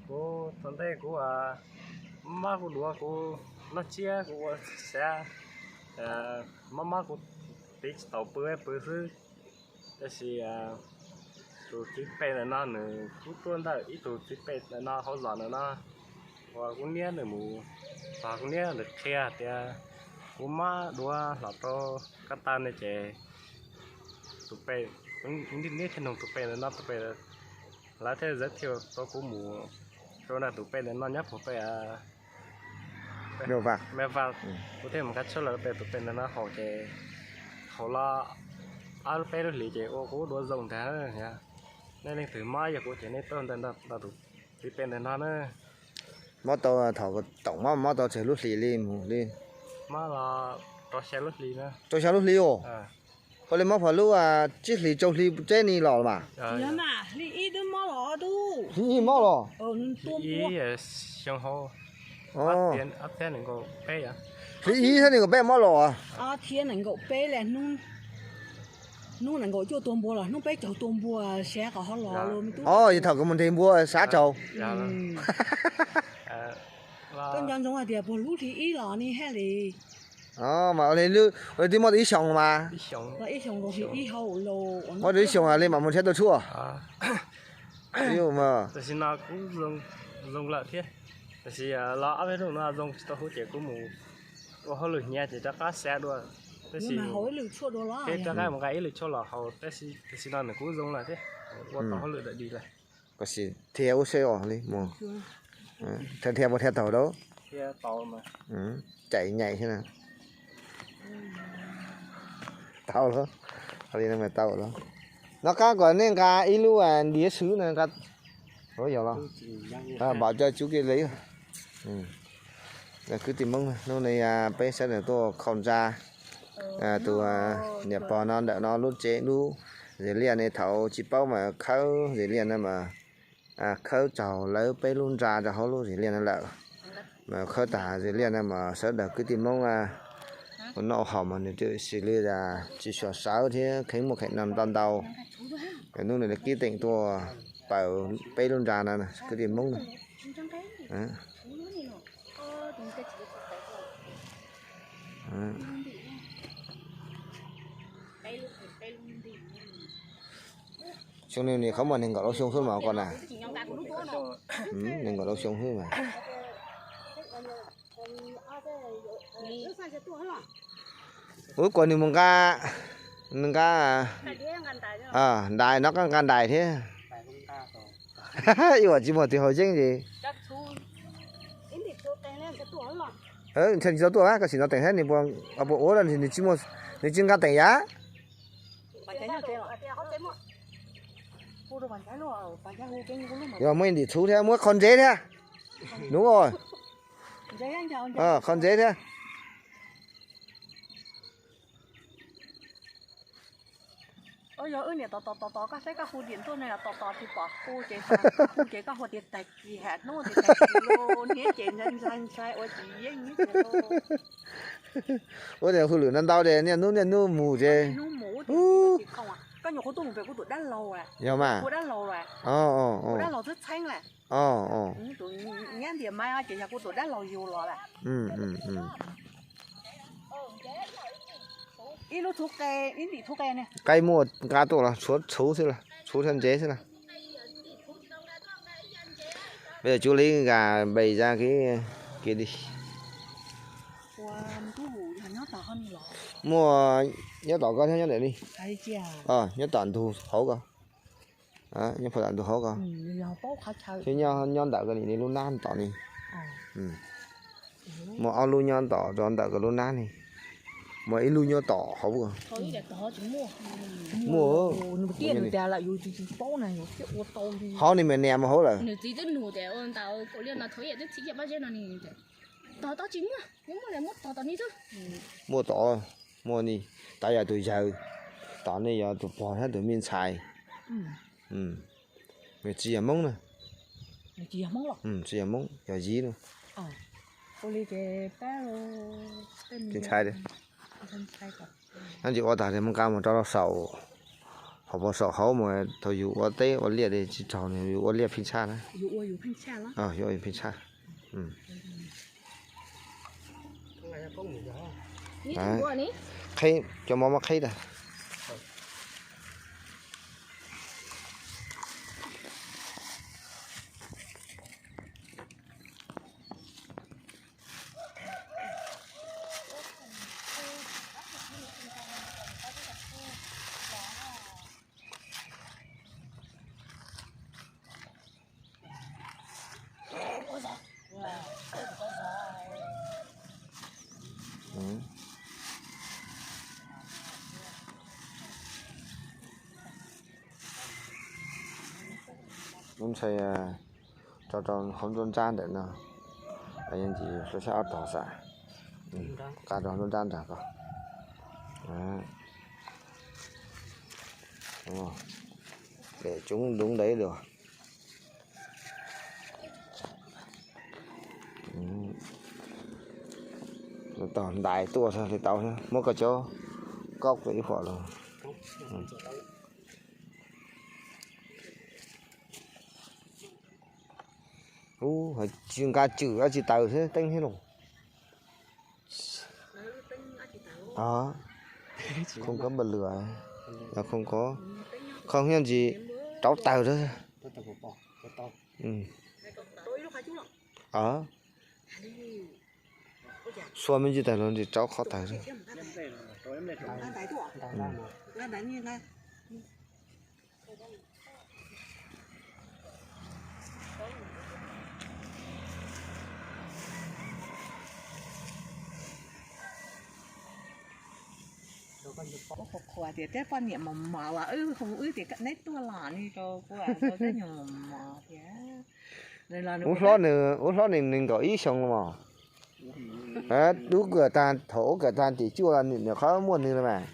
Kuv thaum ntej kuv mab kuv duav kuv noj tsiab kuv ua xav, mab mab kuv tiv tsis tau pw pw xwb. Tab sis tus txiv pej ntawm no nws kuj tuaj ntawm ib tug txiv pej ntawm no hauv zos ntawm no, uas kuv niam nws mus, kuv niam nws qhia tias kuv mab duav hlo rau kab tag ne ces tus pej, niam thiaj nug tus pej ntawm no, tus pej lawv thiaj zawv thiaj rau kuv mus rau nram tus pej ntawm no nyob puag pem me vaj. Kuv thiaj mus kav tshuaj los rau pem tus pej ntawm no haus ces haus los ob lub peb lub hlis ces ua kuv duav zoo ntag. Nej leej twg mob yog kuv ces nej tuaj ntawm tus txiv pej ntawm no na. Mob tau thaum toom mob mob tau tsawg lub hlis li mus li? Mob los rau xya lub hlis na. Rau xya lub hlis os. Ua li mob puag lub tsib hlis rau hli tseb ni los mas. Hli ib twb mob los, hli ib mob los. Hli ib thiab nees nkaum peb mob los. Thiab nees nkaum peb le, hnub nees nkaum cuaj tua npua los hnub peb caug tua npua, sav kom ho los. Os, yog thaum kuv mus nrhiav npua sav tsaug. Koj nco ntsoov hais tias puag lub hli ib los ne thiaj li. Mas ua li twb mob tau ib xyoos mas. Ib xyoos, mob tau ib xyoos li mam mus nrhiav tau tshuaj. Tam sim no kuv zoo lawm thiab, tab sis los ob peb hnub no zoo tsis tau huv ces kuv mus ua hauj lwm hnyav ces rov qab xav dua. Tab sis rov qab mus nqa ib lwm tshuaj los haus, tab sis no nws kuj zoo lawm thiab, ua tau hauj lwm lawm di lawm. Koj sim thiab ua seb os li mus, thiab puas thiab taug dab, caij nyaim thiab na. Tau lawm, li no mas tau lawm. Nov qab kom nej nqa ib lub diav swb na, nqa, yog los, npam coj tsub kiag li. Kwv tij Hmoob, hnub no peb sawv daws tuaj khau ntsa. Tus niam pog no ntawm no lub tsev lub zes liaj ne, thaum tsis paub mas khawb zes liaj no mas khawb tsaug lawv peb lub ntsa rau hauv lub zes liaj no lawm. Mas khawb tag zes liaj no mas sawv daws kwv tij Hmoob ua noj haus mas nws twb sis li tsis xyuam sawv thiab kheev muaj kheev no ntau ntau. Hnub no lawv kib teem tuaj paws peb lub ntsa no kwv tij Hmoob. Xyoo no nws qhov muaj nees nkaum lub xyoo xwb mas koj na. Nees nkaum lub xyoo xwb mas. Ub, kuv nws mus nqa, nws nqa ntais no, koj nqa ntais thiab. Ib vuag tsis muaj tus haus yeeb ces. Ntshai tsis tau tuaj, koj sim no teem thiab, nws puas ua, nws tsis nqa teem yam. Yog muaj ib ntim txhuv thiab, muab qhov ntsev thiab. Hnub, qhov ntsev thiab. Yog wb niam tos tos tos tos koj saib koj hu diam tuaj ne, tos tos tsis pom hu ces, hu ces koj hu tias tag kis ham hnub tias tag kis los niab ces ntshai ntshai ntshai ua tsis yeej ces. Ua tias hauj lwm no ntau ces niaj hnub niaj hnub mus ces. Koj nyuam qhuav tuaj mus pem kuv tus dab laug, yog mas, kuv dab laug, kuv dab laug txheeb txheeb lawm. Nyab ntias mas ces yog kuv tus dab laug yug los lawm. Ib lub txhuv qe, ib ntim txhuv qe ne. Qe muaj nqa tuaj los tshuav txhuv xwb, txhuv thiab ntsev xwb na. Peb yuav tsum li nqa npe ya kev li. Muaj nyob tom koj thiab nyob ntawm li. Nyob tom ntug hauv ko. Nyob puag tom ntug hauv ko. Thiab nyob ntawm ko ni, lub nab tom ni. Muaj ob lub nyob tom rau ntawm ko lub nab ni. Muaj ib lub nyob tom hauv ko. Muaj. Hauv ni mas nias mus hauv lawm. Muaj tom, muaj ni, tom yog tus yawg, tom ne yog tus pog thiab tus me ntxhais. Nws tsis yog Hmoob na. Tsis yog Hmoob, yog Ziv na. Tsis ntshai. Nyob ntsis ua tag mus nqa mus rau saum Qhov pov saum hauv mas thaum yus ua teb ua liaj li tsis raug, yus ua liaj pheej tshaj na. Yus ua yus pheej tshaj. Qheb, cov mov muab qheb tas. Lub ntxhais rau rau hauv nruab nrab ntawm no, yeej tsis xyov xyab ob tog xav, qa rau nruab nrab nrag ko. Dem coob dub ntev dua. Tog ntais tuaj li tau, muab koj cov kaub ib huam los. Ub, tsis nqa tswm dab tsi taws xwb, teeb thiab los. Không có bật lửa, không có, không có gì, rau taws rau. Xua me ntsis taws los ntshe rau qhov taws. Kuv qhuas qhuas tias tej poj niam mos mos los wb hu wb tias neb tuaj los ne rau kuv, tej nyuag mos mos tias. Ub hlob nws, ub hlob nws nees nkaum ib xyoo los mas. Dub kawm tag, thaum ub kawm tag tim cuaj los nws qhov muaj nws los mas.